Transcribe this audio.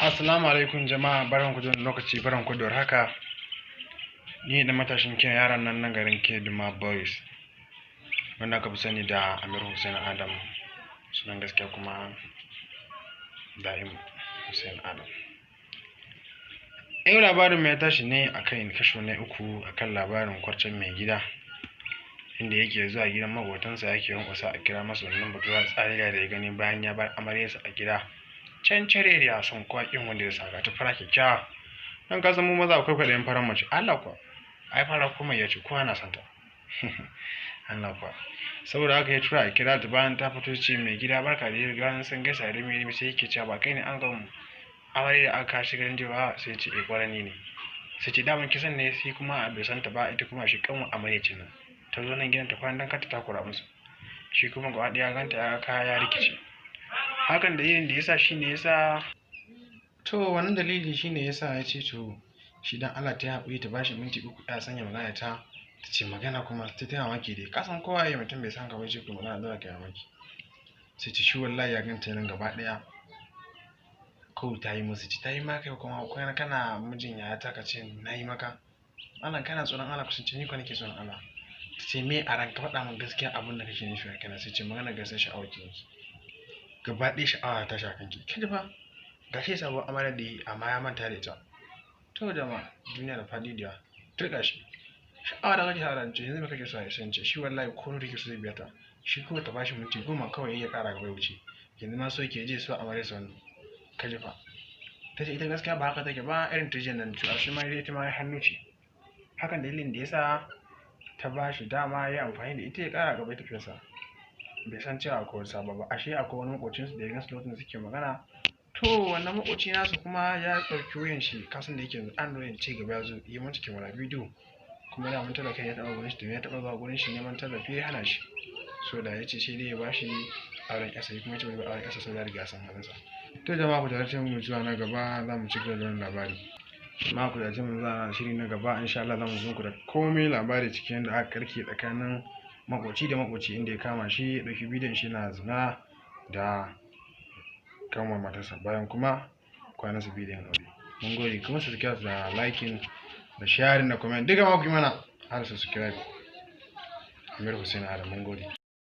Assalamu alaikum jama'a, barkanku da wannan lokaci, barkanku da warhaka. Ni da matashin kiran yaran nan na garin Keduma Boys, wanda aka fi sani da Amir Hussein Adam, sunan gaskiya kuma Da'im Hussein Adam. Yau labarin mai tashi ne akan kasho na uku akan labarin kwarcen mai gida, inda yake zuwa gidan maƙotansa yake kwankwasa a kira masa wannan budurwa tsarira da ya gani bayan ya bar amaryarsa a gida. Can careriya son kowa ƙin wanda ya saka ta fara kyakkyawa. Don ka san mu maza akwai kwaɗayin farar mace, Allah kuwa. Ai fara kuma ya ce kowa na son ta. Allah kuwa. Saboda haka ya tura a kira ta, bayan ta fito ce mai gida barka da yau, bayan sun gaisa da mai sai yake cewa ba kai ne an gan amarya da aka shiga gidan ba? Sai ce eh ƙwarai ni ne. Sai ce daman kisan ne, sai kuma bai san ta ba, ita kuma shi kanwa amarya ce nan. Ta zo nan gidan ta kwana don kar ta takura musu. Shi kuma gaba ɗaya ganta ya kaya ya rikice. Hakan dalilin da yasa shine yasa to wannan dalili shine yasa ya ce to shi dan Allah ta yi haƙuri ta bashi minti 3 ya sanya magana ta ta ce magana kuma ta ta mamaki dai, ka san kowa ya mutum bai san ka ba ce ko magana dole ka yi mamaki. Sai ce shi wallahi ya ganta nan gaba ɗaya kawai ta yi musu ci ta yi maka kuma kana kana mijin yaya ta ka ce na yi maka Allah kana tsoron Allah kusance ni ko nake tsoron Allah. Ta ce me a ranka, faɗa min gaskiya abin da kake nufi a kaina. Sai ce magana gaskiya sha'awar ki nake gaba ɗaya, sha'awa ta sha kanki kaji fa gashi sabon amarya da yi amma ya manta da ita. To jama'a duniya da faɗi da yawa turƙa shi sha'awa da kake harance yanzu me kake so a sance shi wallahi ko nake so zai biya ta shi kuma ta bashi minti 10 kawai ya ƙara gaba ya wuce yanzu ma so yake je so amarya sa wannan kaji fa. Ta ce ita gaskiya ba haka take ba irin turjin nan to shi ma ita ma hannu ce. Hakan dalilin da yasa ta bashi dama ya amfani da ita ya ƙara gaba ya tafiyarsa. Bai san cewa akwai wani sabo ba, ashe akwai wani maƙocinsu da ya gansu lokacin da suke magana. To wannan maƙoci nasu kuma ya ɗauki wayan shi, kasan da yake yanzu Android ci gaba ya zo yi mata kyamara bidiyo, kuma da mun talaka ya taɓa gurin shi domin ya taɓa zuwa gurin shi neman tallafi ya hana shi. So da ya ce shi dai ya bashi auren ƙasa, kuma ya ce bai auren ƙasa saboda ya riga san halinsa. To jama'a ku tare mu zuwa na gaba za mu ci gaba da wannan labari. Jama'a ku tare mu zuwa shiri na gaba, insha Allah za mu zo muku da komai labari cikin yadda aka karke tsakanin maƙoci da maƙoci, inda ya kama shi ya ɗauki bidiyon shi na zina da kanwar matarsa bayan kuma kwanansa biyu da yin aure. Mun gode, kuma subscribe da liking da sharing da comment duka ma ku yi mana har subscribe. Amir Hussein Adam, mun gode.